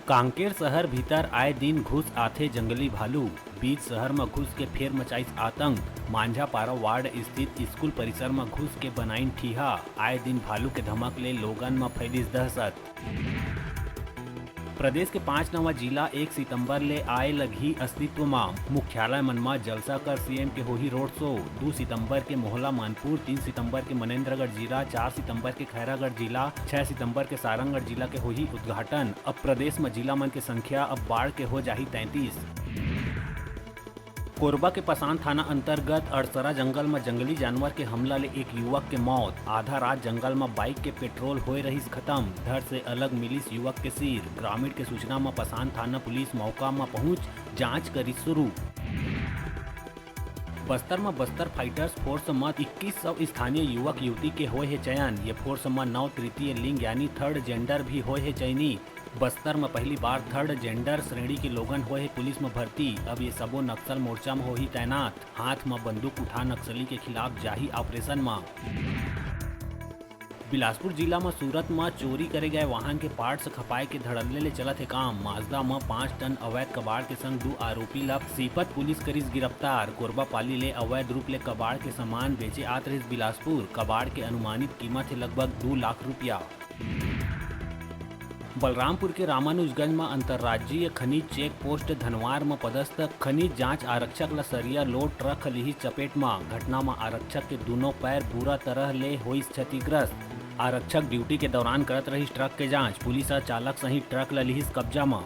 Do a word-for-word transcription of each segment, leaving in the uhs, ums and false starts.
कांकेर शहर भीतर आए दिन घुस आथे जंगली भालू। बीच शहर म घुस के फेर मचाइस आतंक। मांझापारा वार्ड स्थित स्कूल परिसर म घुस के बनाइन ठीहा। आए दिन भालू के धमक ले लोगन म फैलिस दहशत। प्रदेश के पांच नवा जिला एक सितंबर ले आए लगही अस्तित्व म। मुख्यालय मन म जलसा कर सीएम के होही रोड शो। दू सितंबर के मोहला मानपुर, तीन सितंबर के मनेंद्रगढ़ जिला, चार सितंबर के खैरागढ़ जिला, छह सितंबर के सारंगढ़ जिला के होही उद्घाटन। अब प्रदेश म जिला मन के संख्या अब बाढ़ के हो जाही तैंतीस। कोरबा के पसान थाना अंतर्गत अड़सरा जंगल म जंगली जानवर के हमला ले एक युवक के मौत। आधा रात जंगल म बाइक के पेट्रोल होए रहिस खत्म, धड़ से अलग मिलिस युवक के सिर। ग्रामीण के सूचना म पसान थाना पुलिस मौका म पहुंच जांच करिस शुरू। बस्तर म बस्तर फाइटर्स फोर्स म इक्कीस सौ स्थानीय युवक युवती के होए हे चयन। ये फोर्स म नौ तृतीय लिंग यानी थर्ड जेंडर भी होए हे चयनित। बस्तर म पहली बार थर्ड जेंडर श्रेणी के लोगन होए हे पुलिस म भर्ती। अब ये सबो नक्सल मोर्चा म होही तैनात। हाथ म बंदूक उठा नक्सली के खिलाफ जाही ऑपरेशन म। बिलासपुर जिला म सूरत म चोरी करे गए वाहन के पार्ट्स खपाए के धड़ल्ले ले चलत हे काम। माजदा म पाँच टन अवैध कबाड़ के संग दू आरोपी ल सीपत पुलिस करिस गिरफ्तार। कोरबापाली ले अवैध रूप ले कबाड़ के सामान बेचे आत रहिस बिलासपुर। कबाड़ के अनुमानित कीमत हे लगभग दू लाख रुपया। बलरामपुर के रामानुजगंज म अंतर्राज्यीय खनिज चेक पोस्ट धनवार म पदस्थ खनिज जांच आरक्षक ल सरिया लोड ट्रक ह लिहिस चपेट म। घटना म आरक्षक के दूनों पैर बुरा तरह ले होइस क्षतिग्रस्त। आरक्षक ड्यूटी के दौरान करत रहिस ट्रक के जांच। पुलिस ह चालक सहित ट्रक ल लिहिस कब्जा म।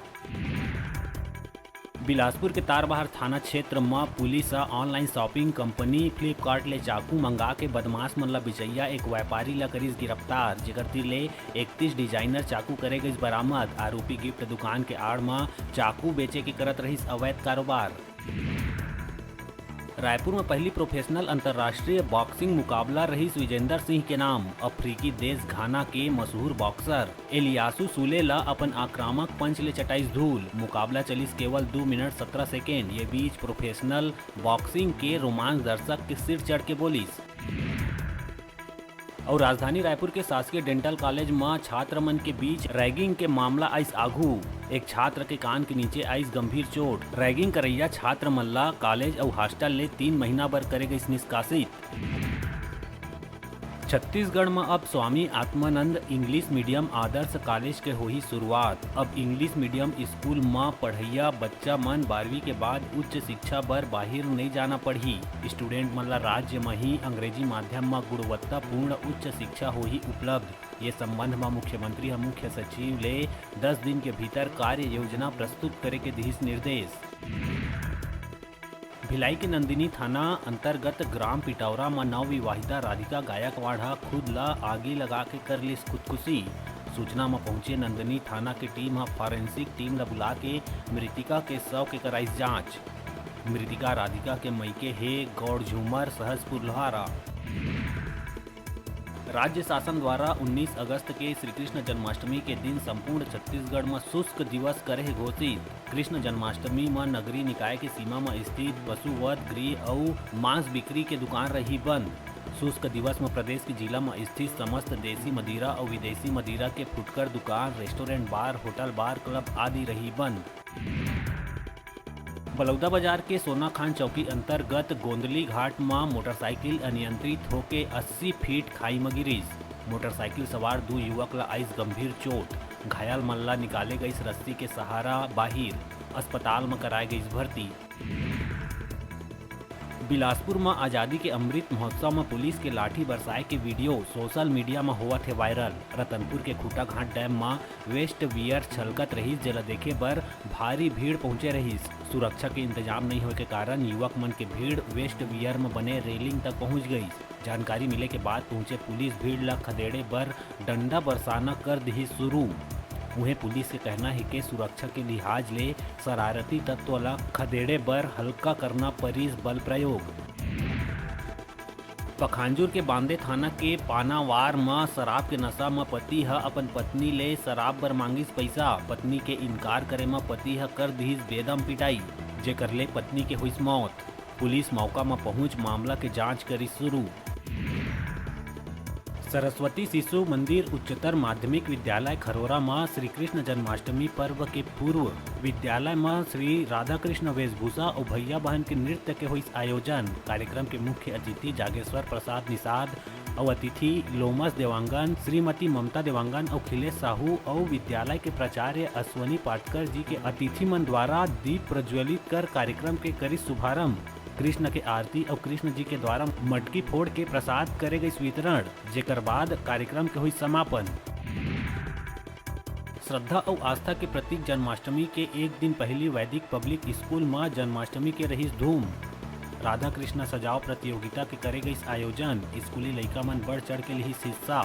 बिलासपुर के तारबहार थाना क्षेत्र म पुलिस ह ऑनलाइन शॉपिंग कंपनी Flipkart ले चाकू मंगा के बदमाश मन ल बिचैया एक व्यापारी ल करिस गिरफ्तार, जेकर तीर ले इकतीस डिजाइनर चाकू करे गइस बरामद। आरोपी गिफ्ट दुकान के आड़ म चाकू बेचे के करत रहिस अवैध कारोबार। रायपुर म पहली प्रोफेशनल अंतर्राष्ट्रीय बॉक्सिंग मुकाबला रहिस विजेंदर सिंह के नाम। अफ्रीकी देश घाना के मशहूर बॉक्सर एलियासू सूले ल अपन आक्रामक पंच ले चटाइस धूल। मुकाबला चलिस केवल दू मिनट सत्रह सेकेंड। ये बीच प्रोफेशनल बॉक्सिंग के रोमांस दर्शक के सिर चढ़ के बोलिस। अउ राजधानी रायपुर के शासकीय डेंटल कॉलेज म छात्र मन के बीच रैगिंग के मामला आइस आघू। एक छात्र के कान के नीचे आइस गंभीर चोट। रैगिंग करैया छात्र मन ला कॉलेज अउ हॉस्टल ले तीन महीना बर करे गइस निष्कासित। छत्तीसगढ़ म अब स्वामी आत्मानंद इंग्लिश मीडियम आदर्श कॉलेज के होही शुरुआत। अब इंग्लिश मीडियम स्कूल म पढ़इया बच्चा मन बारहवीं के बाद उच्च शिक्षा बर बाहिर नइ जाना पड़ही। स्टूडेंट मन ला राज्य म ही अंग्रेजी माध्यम म गुणवत्तापूर्ण उच्च शिक्षा होही उपलब्ध। ये संबंध म मुख्यमंत्री ह मुख्य सचिव ले दस दिन के भीतर कार्य योजना प्रस्तुत करे के दिहिस निर्देश। भिलाई के नंदिनी थाना अंतर्गत ग्राम पिटौरा म नवविवाहिता राधिका गायकवाड़ ह खुद ल आगी लगा के कर लिस खुदकुशी। सूचना म पहुंचे नंदिनी थाना के टीम ह फॉरेंसिक टीम ल बुला के मृतिका के शव के कराइस जांच। मृतिका राधिका के मइके हे गौड़झूमर सहसपुर लोहारा। राज्य शासन द्वारा उन्नीस अगस्त के श्री कृष्ण जन्माष्टमी के दिन संपूर्ण छत्तीसगढ़ म शुष्क दिवस करे हे घोषित। कृष्ण जन्माष्टमी म नगरीय निकाय के सीमा म स्थित पशुवध गृह अउ मांस बिक्री के दुकान रही बंद। शुष्क दिवस म प्रदेश के जिला म स्थित समस्त देसी मदिरा अउ विदेशी मदिरा के फुटकर दुकान, रेस्टोरेंट, बार, होटल, बार, क्लब आदि रही बंद। बलौदाबाजार के सोनाखान चौकी अंतर्गत गोंदली घाट म मोटरसाइकिल अनियंत्रित होके अस्सी फीट खाई म गिरिस। मोटरसाइकिल सवार दू युवक ल आइस गंभीर चोट। घायल मन ल निकाले गइस रस्सी के सहारा बाहिर। अस्पताल म कराए गइस भर्ती। बिलासपुर म आजादी के अमृत महोत्सव म पुलिस के लाठी बरसाए के वीडियो सोशल मीडिया म होवत हे वायरल। रतनपुर के खूंटाघाट डैम म वेस्ट वियर छलकत रहिस, जेला देखे बर भारी भीड़ पहुंचे रहिस। सुरक्षा के इंतजाम नइ होए के कारण युवक मन के भीड़ वेस्ट वियर म बने रेलिंग तक पहुंच गइस। जानकारी मिले के बाद पहुंचे पुलिस भीड़ ल खदेड़े बर डंडा बरसाना कर दिहिस शुरू। उहें पुलिस के कहना हे के सुरक्षा के लिहाज ले शरारती तत्व ल खदेड़े बर हल्का करना परिस बल प्रयोग। पखांजूर के बांदे थाना के पानावार म शराब के नशा म पति ह अपन पत्नी ले शराब बर मांगिस पइसा। पत्नी के इनकार करे म पति ह कर दिहिस बेदम पिटाई, जेकर ले पत्नी के होइस मौत। पुलिस मौका म पहुंच मामला के जांच करिस शुरू। सरस्वती शिशु मंदिर उच्चतर माध्यमिक विद्यालय खरोरा म श्री कृष्ण जन्माष्टमी पर्व के पूर्व विद्यालय म श्री राधा कृष्ण वेशभूषा अउ भैया बहन के नृत्य के होइस आयोजन। कार्यक्रम के मुख्य अतिथि जागेश्वर प्रसाद निषाद अउ अतिथि लोमस देवांगन, श्रीमती ममता देवांगन अउ खिलेश साहू अउ विद्यालय के प्राचार्य अश्वनी पाटकर जी के अतिथि मन द्वारा दीप प्रज्वलित कर कार्यक्रम के करिस शुभारंभ। कृष्ण के आरती अउ कृष्ण जी के द्वारा मटकी फोड़ के प्रसाद करे गइस वितरण, जेकर बाद कार्यक्रम के होइस समापन। श्रद्धा अउ आस्था के प्रतीक जन्माष्टमी के एक दिन पहिली वैदिक पब्लिक स्कूल म जन्माष्टमी के रहिस धूम। राधा कृष्ण सजाव प्रतियोगिता के करे गइस आयोजन। स्कूली लइका मन बढ़ चढ़ के लिहिस हिस्सा।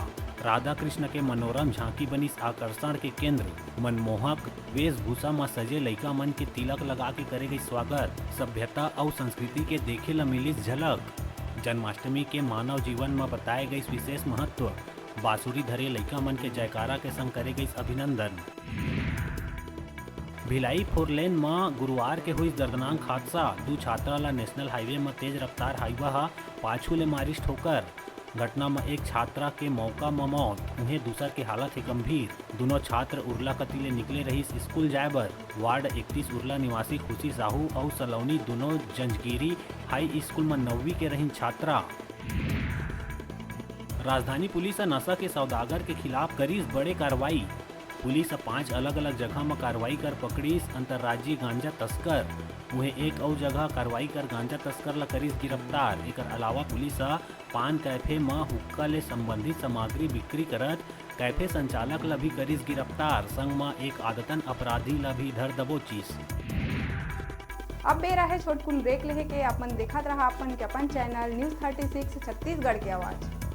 राधा कृष्ण के मनोरम झांकी बनिस आकर्षण के केंद्र। मनमोहक वेशभूषा म सजे लइका मन के तिलक लगा के करे गइस स्वागत। सभ्यता अउ संस्कृति के देखे ल मिलिस झलक। जन्माष्टमी के मानव जीवन म बताए गइस विशेष महत्व। बांसुरी धरे लइका मन के जयकारा के संग करे गइस अभिनंदन। भिलाई फोर लेन म गुरुवार के होइस दर्दनाक हादसा। दू छात्रा ल नेशनल हाईवे म तेज रफ्तार हाईवा ह पाछू ले मारिस ठोकर। घटना म एक छात्रा के मौका म मौत, उहें दूसर के हालत हे गंभीर। दूनों छात्र उरला कति ले निकले रहिस स्कूल जाए बर। वार्ड इकतीस उरला निवासी खुशी साहू अउ सलोनी दूनों जंजगिरी हाई स्कूल म नौवीं के रहिन छात्रा। राजधानी पुलिस ह नशा के सौदागर के खिलाफ करिस बड़े कार्रवाई। पुलिस ह पांच अलग-अलग जगह म कार्रवाई कर पकड़िस अंतर्राज्यीय गांजा तस्कर। उहें एक अउ जगह कार्रवाई कर गांजा तस्कर ल करिस गिरफ्तार। एकर अलावा पुलिस ह पान कैफे म हुक्का ले संबंधित सामग्री बिक्री करत कैफे संचालक ल भी करिस गिरफ्तार। संग म एक आदतन अपराधी ल भी धर दबोचिस। अब बेरा हे छोटकुन ब्रेक लेहे के। अपन देखत रहा अपन के अपन channel news thirty six Chhattisgarh के आवाज़।